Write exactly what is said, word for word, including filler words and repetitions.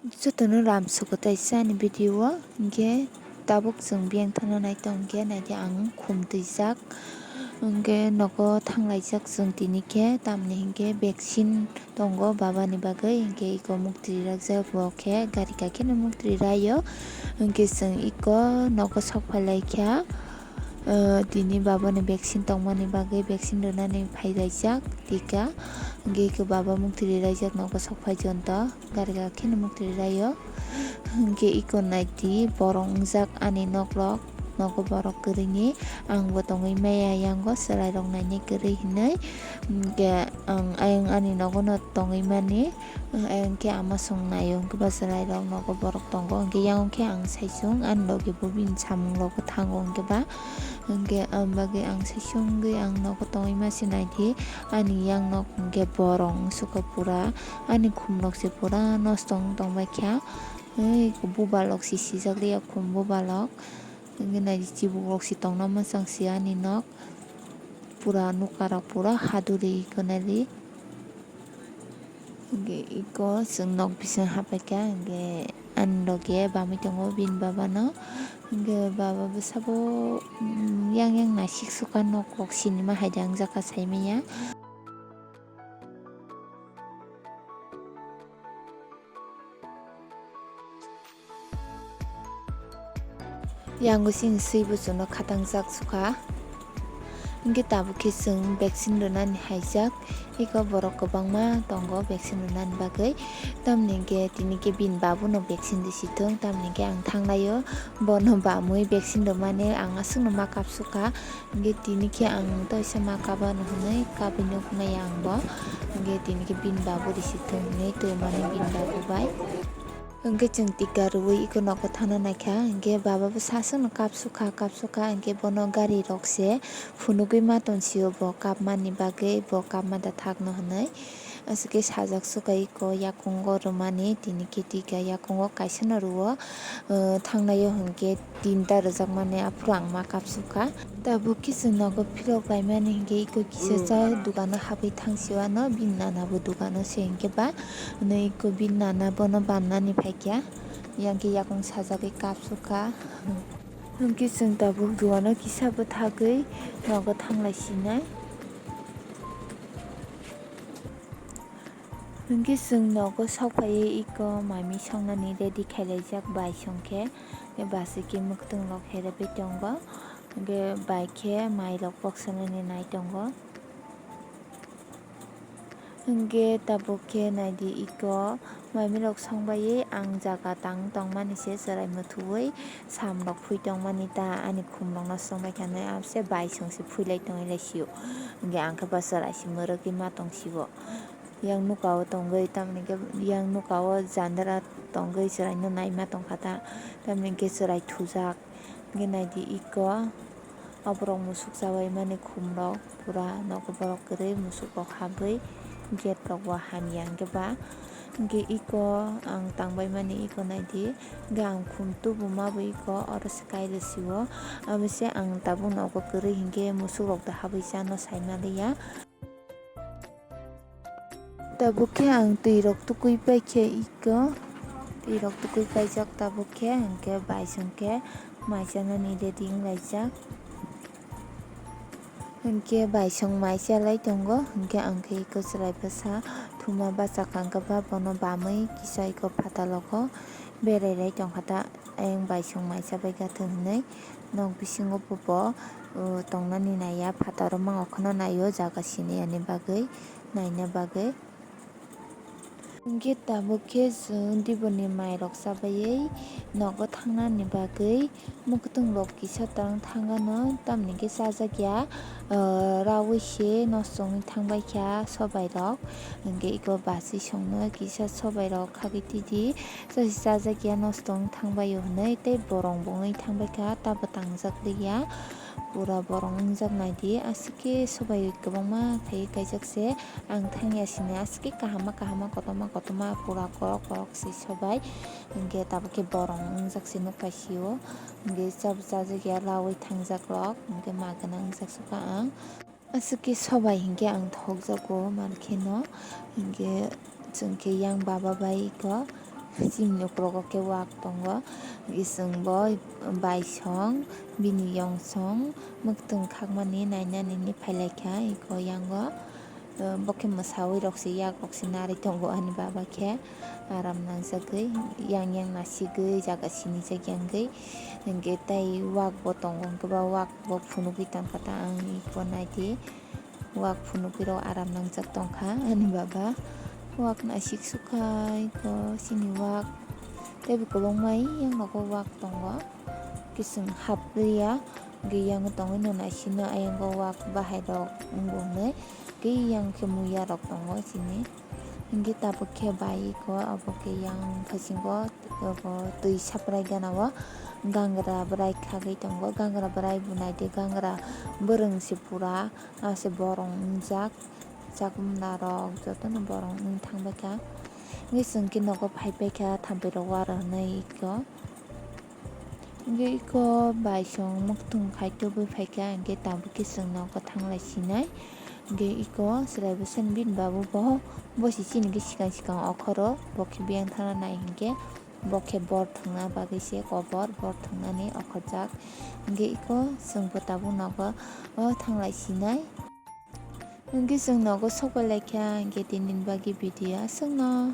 Jotono lam suko taisa ani video o, hingke tabuk chwng biyang thana nai tong khe, naidi ang khum twijak, hingke nogo thanglaijak chwng tini khe, tamni hingke vaccine tongo baba ni bagwi, hingke eko muktwi rakjak bo khe gari kakheno muktwi raio, hingke chwng eko nogo sok phailai kha. Ah, tini baba ni vaccine tongmani bagwi vaccine rwnani phailaijak tika, hingke eko baba muktwi raijak nogo sok phai jonto. Gari gari kheno muktwi raio. Hingke eko naidi borok wngjak ani nokrok, nogo borok kwrwini. Ang bo tongwi maya yango chwrairok nainai kwrwi hinwi. Hingke ang ayang ani nogono tongwi mani. Ayang khe ama song naio, hingke ba chwrairok nogo borok tongo. Hingke yang khe ang saichung ani logi bo bini samungrok bo thango hingke ba. Hingke ang bagwi ang saichung wngwi ang nogo tongwi masi naidi. Ani yang nok hingke borok wngsuka pura. Ani khumrok se pura nosto wng tongbaikha. Ei, bubalok se sijak liya khum bubalok. Hingke naidi chibukrok se tongna mwchang se ani nok. Pura nukarok pura haduri eko naidi. Hingke eko chwng nok bising hapaikha, hingke ani loge bamwi tongo bini baba no. Hingke baba bo sabo, mm, yang yang naisik suka nok kok sinima hai da wng jaka saimanya. Yang sini swi buchung no khatang jak sukha. Hingke tabuk khe chwng vaccine rwnani haijak. Eko borok kwbangma tongo vaccine rwnani bagwi. Tamni hingke tini khe bini babu no vaccine rwsithwng, tamni hingke ang thanglaio. Bono bamwi vaccine rwmani ang aswkno ma kapsukha. Hingke tini khe ang toisa ma kap ano hwnwi kabwi nuk maya ang bo. Hingke tini khe bini babu risi thwng hwnwi twmani bini babu bai. Hingke chwng tika rwui eko nogo thana naikha, hingke baba bo saswkno kapsukha, kapsukha, hingke bono gari rok se phunugwi ma tonsio bo kapmani bagwi, bo kapma da thakno hwnwi. Aswkhe sajak sukha eko yakungo rwmani, tini khe tika yakungo kaisa no rwo, ah, thangnaio hwnkhe tinta rwjakmani aphuru ang ma kapsukha. Tabuk khe chwng nogo philok laimani hinkhe eko kisa cha dukano habwi thangsio ano bini nana bo dukano se hinkhe ba hwnwi eko bini nana bono bannani phaikha, yang khe yakung sajagwi kapsukha. Hinkhe chwng tabuk dukano kisa bwthagwi nogo thanglai sinai. Hwnkhe chwng nogo sok phaiwi eko mai mui songnani ready khailaijak bai songkhe, basui khe mwkhwtwng rok herepwi tongo, hwnkhe bai khe mai rok boksanani nai tongo. Hwnkhe tabuk khe naidi eko mai mui rok songbaiwi ang jaga tang tongmani se chwrai mwthubwi sam rok phui tongmani ta ani khum rok no songbaikha hinwi abse bai songse phuilai tongwi lai sio, hwnkhe ang khe bo chwrai se mwrwkgwi ma tong sio. Yang nuka o tongwi, tamni hwnkhe yang nuka o jandara tongwi chwraino naima tongkha ta, tamni hwnkhe chwrai thujak. Hwnkhe naidi eko, aborok musuk chabaimani khumrok pura nogo borok kwrwi, musuk rok habwi gate rok bo hamya hwnkhe ba. Hwnkhe eko ang tangbaimani eko naidi, hwnkhe ang khum tubuma bo eko oro se kaila sio, abo se ang tabuk nogo kwrwi hwnkhe musuk rok da habwi chano saima liya. Tabuk khe ang twi rok tukui paikhe eko, twi rok tukui paijak tabuk khe, hwnkhe bai songkhe mai chanani ready wnglaijak. Hwnkhe bai song mai chalai tongo, hwnkhe ang khe eko chwrai bwsa thuma bachakha, hwnkhe ba bono bamwi kisa eko phatalogo berai rai tongkha ta. Ayang bai song mai chabaikha thung hinwi nok bisingo bo, bo, uh, tongnani naiya, phataro mangok kheno naio jaga siniyani bagwi, naina bagwi. Hwnkhe tabuk khe chwng diboni mairok chabaiwi nogo thangnani bagwi mwkhwtwng rok kisa tang thangano, tamni khe chajakya, uh, raui se nosto wngwi thangbaikha sobairok. Hwnkhe eko bachwi songno kisa sobairok khagwi tidi. Chasi chajakya nosto wng thangbaio hinwi tei borong bo wngwi thangbaikha, tabo tangjak liya. Pura borong wngjak naidi, aswk khe sobai kwbangma khaiwi kaijak se. Ang thangya sini aswk khe kahama kahama kotorma kotorma pura korok korok se sobai. Hwnkhe tabuk khe borong wngjak se nuk kaisio. Hwnkhe chabo chajakya raui thangjak rok, hwnkhe ma gwnang wngjak sukha ang. Aswk khe sobai hinkhe ang thokjago mankheno, hinkhe chwng khe yang baba bai eko Chini uklogo khe wak tongo, chwng bo baisong, bini yongsong mwktwng khakmani nainani hinwi phailaikha iko yango. Bo khe mwsawi rok se yak rok se narwi tongo ani baba khe, aram nangjagwi yang yang nasigwi jaga sinijak yangwi. Hinkhe tei wak bo tongo, hinkhe ba wak bo phunugwi tongkha ta ang iko naidi. Wak phunugwi rok aram nangjak tongkha ani baba. Wak naisik sukha iko chini wak. Tei bo kwbangma yang nogo wak tongo. Kising hapriya giyang tongwi no naisino ayang o wak bahai rok wng wng nai. Giyang khe muya rok tongo chini. Hinkhe tabuk khe bai iko abo khe yang phasingo abo twi saprai gana o gangra bwrai khagwi tongo. Gangra bwrai bo naidi gangra bwrwng se pura. Ase borong wngjak, chakmwnarok jotono borong wng thangbaikha. Hwnkhe chwng khe nogo phaipaikha thampirok waro hwnwi iko. Hwnkhe iko baisong mwktwng khai tubui phaikha, hwnkhe tabukhe chwng nogo thanglai sinai. Hwnkhe iko chwraibo sani bini babu bo, bo se chini khe swkang swkang okhoro, bo khe biyang thangna nai hinkhe. Bo khe bor thwngna bagwi se kobor, bor thwngnani okhorjak. Hwnkhe iko chwngbo tabuk nogo o thanglai sinai. Hwnkhe chwng nogo sokpai laikha, hwnkhe tinini bagwi video aswkno.